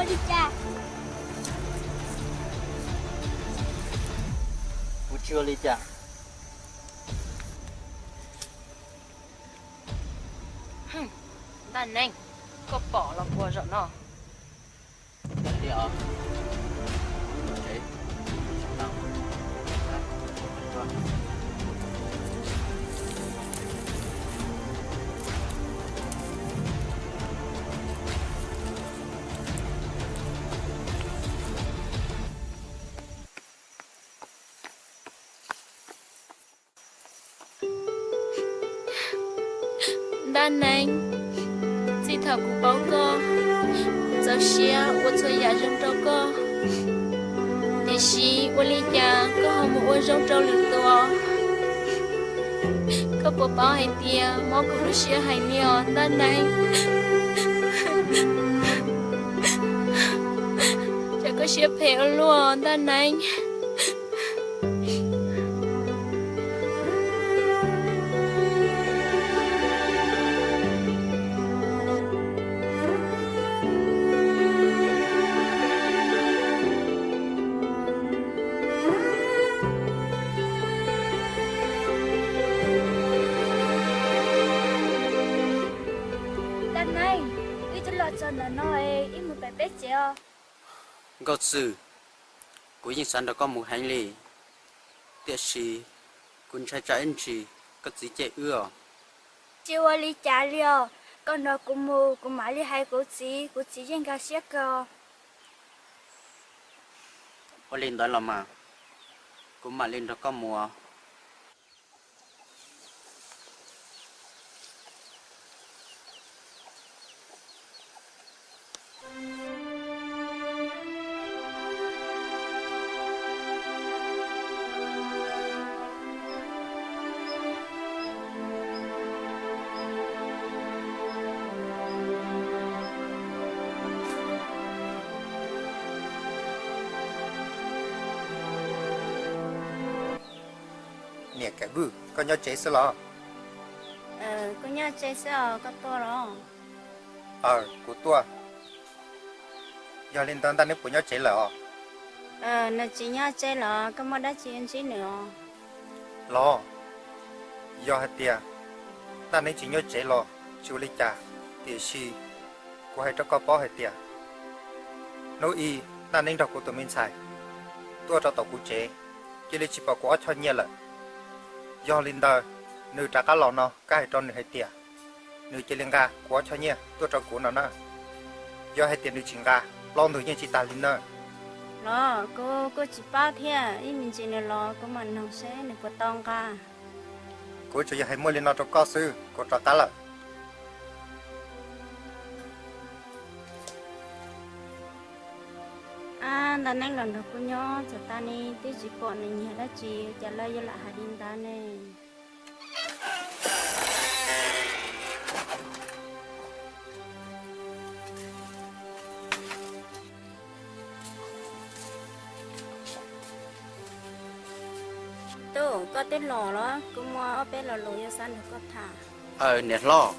Li cas? Kuv tsis ua li cas. Ntaj Neeb, koj pom los puas zaum no? Ntaj Neeb, txij thaum kuv paub koj, kuv txaus siab ua txhua yam zoo rau koj. Tiam sis ua li cas koj ho mus ua zoo rau lwm tus? Koj puas paub hais tias mob kuv lub siab heev li os Ntaj Neeb? Cas koj siab phem ua luaj Ntaj Neeb. Dab Neeb, wb twb los txog ntawm no es wb mus pem peb tsev os. Nkauj Txwj, kuv yeej xav nrog koj mus heev li, tiam sis kuv ntshai tsam ib ntsis koj txiv cem wb os. Tsis ua li cas li os, koj nrog kuv mus kuv mam li hais kuv txiv, kuv txiv yeej nkag siab kawg. Ua li ntawd los mas, kuv mam li nrog koj mus. Niam Kaim Vwj, koj nyob tsev xwb los? Kuv nyob tsev xwb os, koj tuaj los? Aws, kuv tuaj. Yog li ntawd Ntaj Neeb puas nyob tsev lawm os? Nws tsis nyob tsev los, koj muaj dab tsi ntsib nws os? Los, yog hais tias Ntaj Neeb tsis nyob tsev los tsis ua li cas, tiam sis kuv hais rau koj paub hais tias hnub ib Ntaj Neeb nrog kuv tus me ntxhais tuaj rau tom kuv tsev, cia li tsis pom kuv ob choj nyiaj lawm. Yog li ntawd, nws rov qab los no koj hais rau nws hais tias nws cia li nqa kuv ob choj nyiaj tuaj rau kuv no na. Yog hais tias nws tsis nqa, plaub ntug yeej tsis tag li na. Los kuv kuj tsis paub thiab, ib me ntsis nws los kuv mam noog seb nws puas tau nqa. Kuv tsuas yog hais muaj li no rau koj xwb, kuv rov qab lawm. Ab, Ntaj Neeb los nrog kuv nyob txog tas ne twb tsis pom nws nyiag dab tsi, ua cas lawv yuav lam hais li ntawd ne? Tub, koj twb los los? Kuv muaj ob peb lo lus yuav xav nrog koj tham. Aws, niam hlob,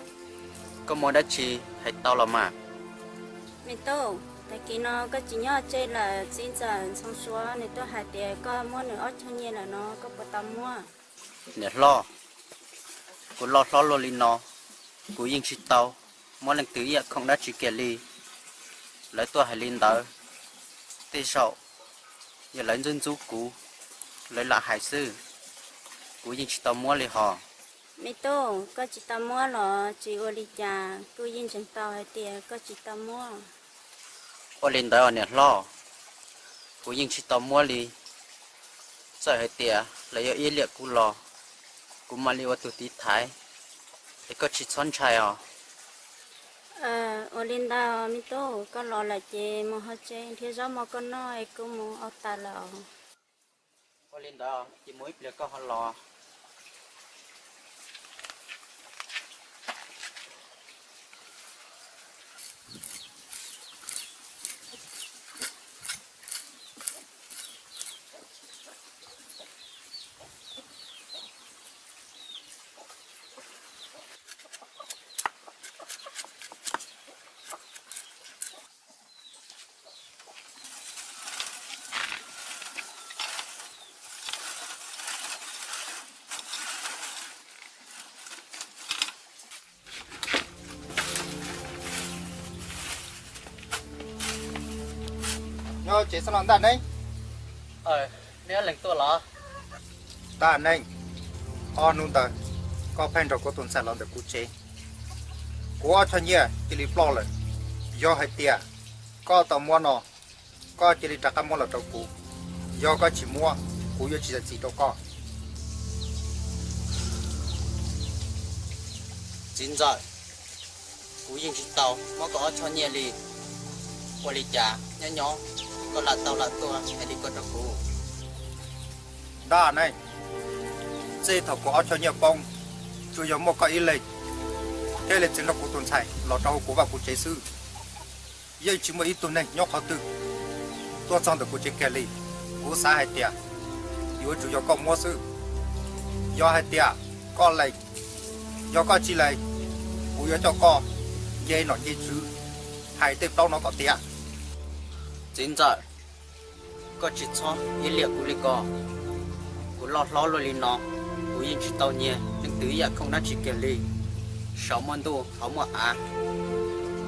koj muaj dab tsi hais tau los mas. Me tub, tag kis no koj tsis nyob tsev lawm, txiv ntxawm Ntxhoo Suav nws tuaj hais tias koj muab nws ob choj nyiaj lawm no, koj puas tau muab? Niam hlob, kuv loj hlob luaj li no, kuv yeej tsis tau muab leej twg ib yam khoom dab tsi kiag li. Lawv tuaj hais li ntawd, tej zaum yog lawv ntxub ntxub kuv, lawv lam hais xwb, kuv yeej tsis tau muab li hos. Me tub, koj tsis tau muab los tsis ua li cas, kuv yeej ntseeg tau hais tias koj tsis tau muab. Ua li ntawd os niam hlob, kuv yeej tsis tau muab li. Txawm hais tias lawv yuav iab liam kuv los, kuv mam li ua tus tiv thaiv, es koj tsis txhob ntshai os. Ua li ntawd me tub, koj los lawm ces mus hauv tsev nrhiav zaub mov koj noj es kuv mus ua taws lawm os. Ua li ntawd ces mus ib pliag koj ho los. Tsev xwb los Ntaj Neeb? Neb lees tuaj los? Ntaj Neeb, ob hnub ntawd koj pheej nrog kuv tus ntxhais los ntawm kuv tsev. Kuv ob choj nyiaj cia li ploj lawm. Yog hais tias koj tau muab no, koj cia li rov qab muab los rau kuv. Yog koj tsis muab, kuv yuav tsis txais txim rau koj. Txiv ntxawm, kuv yeej tsis tau muab koj ob choj nyiaj li. Ua li cas nyob nyob koj lam tau lam tuaj hais li ko rau kuv? Ntaj Neeb, txij thaum kuv ob choj nyiaj poob, tsuas yog muaj koj ib leeg thiaj li txwv nrog kuv tus ntxhais los rau hauv kuv vaj kuv tsev xwb. Yeej tsis muaj ib tug neeg nyob qhov twg tuaj txog ntawm kuv tsev kiag li. Kuv xav hais tias yuav tsum yog koj muab xwb. Yog hais tias koj lees, yog koj tsis lees, kuv yuav coj koj nce nom nce tswv hais tej plaub no kom tiav. Txiv ntxawm, koj tsis txhob iab liam kuv li ko. Kuv loj hlob luaj li no, kuv yeej tsis tau nyiag leej twg ib yam khoom dab tsi kiag li. Saum muaj ntuj hauv muaj av,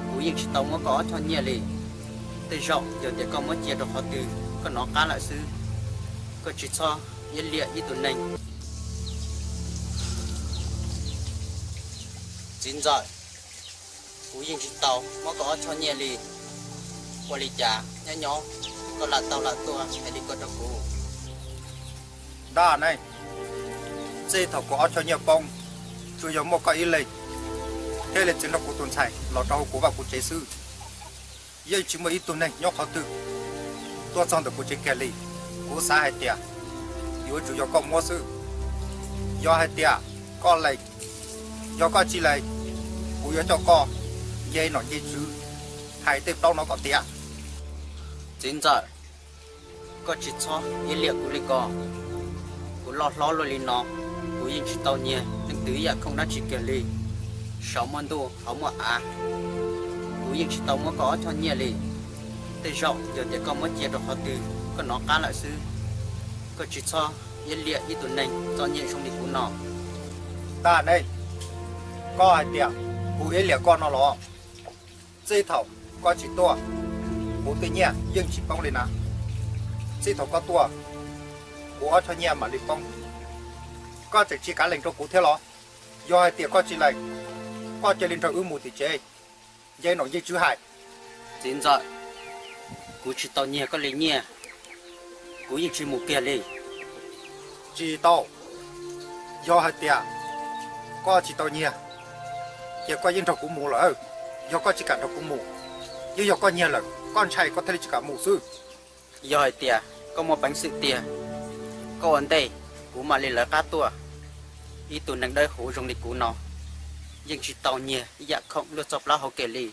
kuv yeej tsis tau muab koj ob choj nyiaj li. Tej zaum yog tias koj muab cia rau qhov twg koj nov qab lawm xwb. Koj tsis txhob iab liam ib tug neeg. Txiv ntxawm, kuv yeej tsis tau muab koj ob choj nyiaj li. Ua li cas nyob nyob koj lam tau lam tuaj hais li ko rau kuv? Ntaj Neeb, txij thaum kuv ob choj nyiaj poob, tsuas yog muaj koj ib leeg thiaj li txwv nrog kuv tus ntxhais los rau hauv kuv vaj kuv tsev xwb. Yeej tsis muaj ib tug neeg nyob qhov twg tuaj txog ntawm kuv tsev kiag li. Kuv xav hais tias yuav tsum yog koj muab xwb. Yog hais tias koj lees, yog koj tsis lees, kuv yuav coj koj nce nom nce tswv hais tej plaub no kom tiav. Txiv ntxawm, koj tsis txhob iab liam kuv li ko. Kuv loj hlob luaj li no, kuv yeej tsis tau nyiag leej twg ib yam khoom dab tsi kiag li. Saum muaj ntuj hauv muaj av, kuv yeej tsis tau muab koj ob choj nyiaj li. Tej zaum yog tias koj muab cia rau qhov twg koj nov qab lawm xwb. Koj tsis txhob iab liam ib tug neeg txom nyem zoo li kuv no. Ntaj Neeb, koj hais tias kuv iab liam koj no los? Txij thaum koj tsis tuaj, kuv tej nyiaj yeej tsis poob li na. Txij thaum koj tuaj, kuv ob choj nyiaj mam li poob. Koj tseem tsis kav lees rau kuv thiab los? Yog hais tias koj tsis lees, koj cia li nrog wb mus tim tsev, nce nom nce tswv hais. Txiv ntxawm, kuv tsis tau nyiag koj li nyiaj, kuv yeej tsis mus kiag li. Tsis tau? Yog hais tias koj tsis tau nyiag, ces koj yeej nrog kuv mus lawm. Yog koj tsis kam nrog kuv mus, yeej yog koj nyiag lawm, koj ntshai koj thiaj li tsis kam mus xwb. Yog hais tias koj muaj peev xwm tiag, koj ua ntej kuv mam li lawv qab tuaj. Ib tug neeg dawb huv zoo li kuv no, yeej tsis tau nyiag ib yam khoom luaj txog plaub hau kiag li.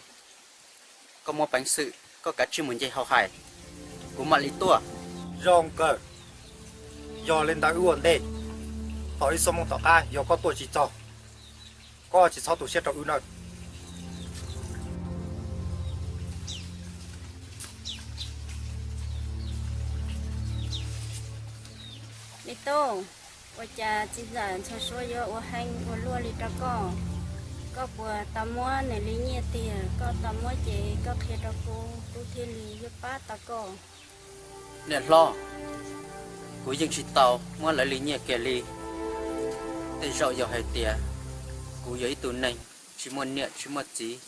Koj muaj peev xwm koj kav tsij mus nce hau hais, kuv mam li tuaj. Zoo kawg. Yog li ntawd wb ua ntej, thaum ib xuab moos tom qab yog koj tuaj tsis txog, koj tsis txhob tu siab rau wb nawb. Me tub, ua cas txiv ntxawm ntxhua suab yuav ua heev ua luaj li rau koj? Koj puas tau muab nws li nyiaj tiag? Koj tau muab ces koj qhia rau kuv, kuv thiaj li yuav pab tau koj. Niam hlob, kuv yeej tsis tau muab lawv li nyiaj kiag li. Tej zaum yog hais tias kuv yog ib tug neeg tsis muaj niam tsis muaj txiv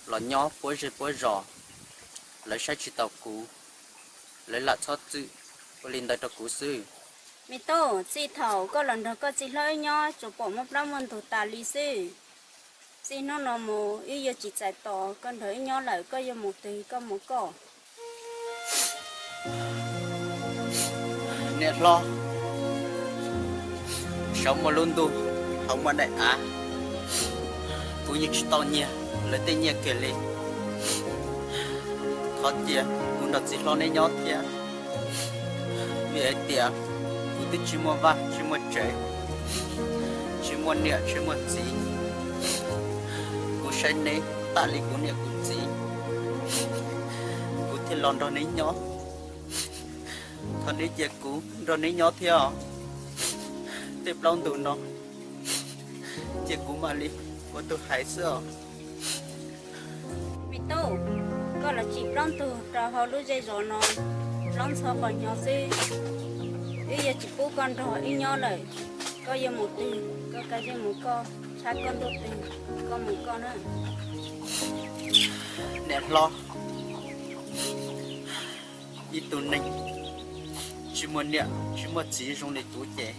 los nyob puab zej puab zos, lawv saib tsis taus kuv, lawv lam txhob txwm ua li ntawd rau kuv xwb. Me tub, txij thaum koj los nrog koj txiv hlob wb nyob tsuas pom muaj plaub muaj ntug tas li xwb. Txij hnub no mus wb yuav tsis txais tos koj nrog wb nyob lawm, koj yuav mus twg koj mus koj. Niam hlob, saum muaj lub ntuj, hauv muaj daim av, kuv yeej tsis tau nyiag lawv tej nyiaj kiag li. Thov cia kuv nrog txiv hlob neb nyob thiab, vim hais tias kuv twb tsis muaj vaj tsis muaj tsev, tsis muaj niam tsis muaj txiv. Kuv saib neb tam li kuv niam kuv txiv, kuv thiaj los nrog neb nyob. Thov neb cia kuv nrog neb nyob thiab os. Tej plaub ntug no cia kuv mam li ua tus hais xwb os. Me tub, Koj los tsis plaub ntug rau hauv lub zej zos no, plaub ntxhov qos hnyo xwb. Wb yuav tsis pub koj nrog wb nyob lawm. Koj yuav mus twg, koj kav tsij mus koj, tshaib koj ntuj twg, koj mus koj na. Niam hlob, ib tug neeg tsis muaj niam tsis muaj txiv zoo li kuv ces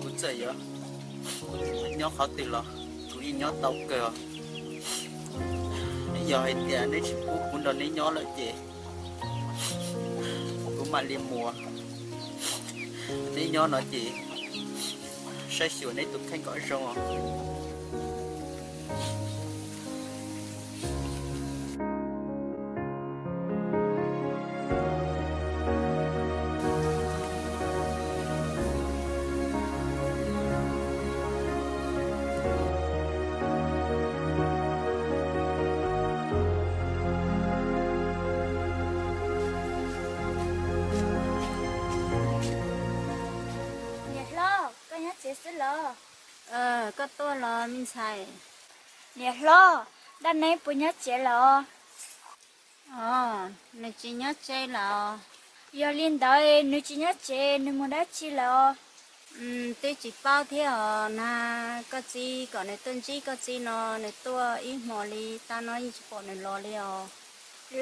kuv txawm yuav nyob qhov twg los kuv yeej nyob tau kawg. Yog hais tias neb tsis pub kuv nrog neb nyob lawm ces kuv mam li mus. Neb nyob no ces saib xyuas neb tus kheej kom zoo. Niam hlob, koj nyob tsev xwb los? Koj tuaj los me ntxhais? Niam hlob, dab neeb puas nyob tsev lawm? Os, nws tsis nyob tsev lawm. Yog li ntawd nws tsis nyob tsev, nws mus dab tsi lawm? Twb tsis paub thiab os na. Koj txiv kom nws tuaj ntsib koj txiv no, nws tuaj ib hmo li tab no yeej tsis pom nws los li os.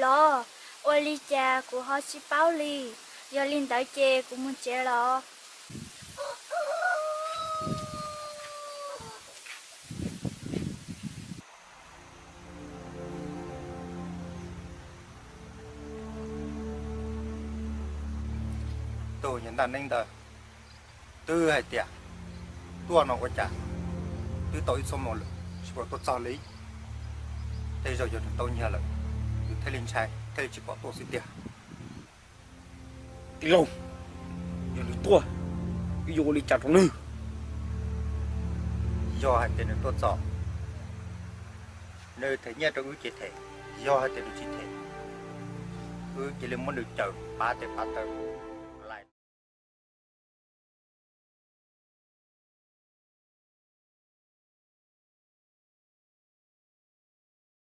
Los, ua li cas kuv ho tsis paub li? Yog li ntawd ces kuv mus tsev los. Tus niag dab neeb ntawd, twb hais tias tuaj no ua cas twb tau ib xuab moos lawm tsis pom tuaj txog li. Tej zaum yog nws tau nyiag lawm, nws thiaj li ntshai thiaj li tsis pom tuaj xwb tiag. Tij laug, yog nws tuaj, wb yuav ua li cas rau nws? Yog hais tias nws tuaj txog, nws them nyiaj rau wb ces them. Yog hais tias nws tsis them, wb cia li muab nws cawm pav tes pav taw.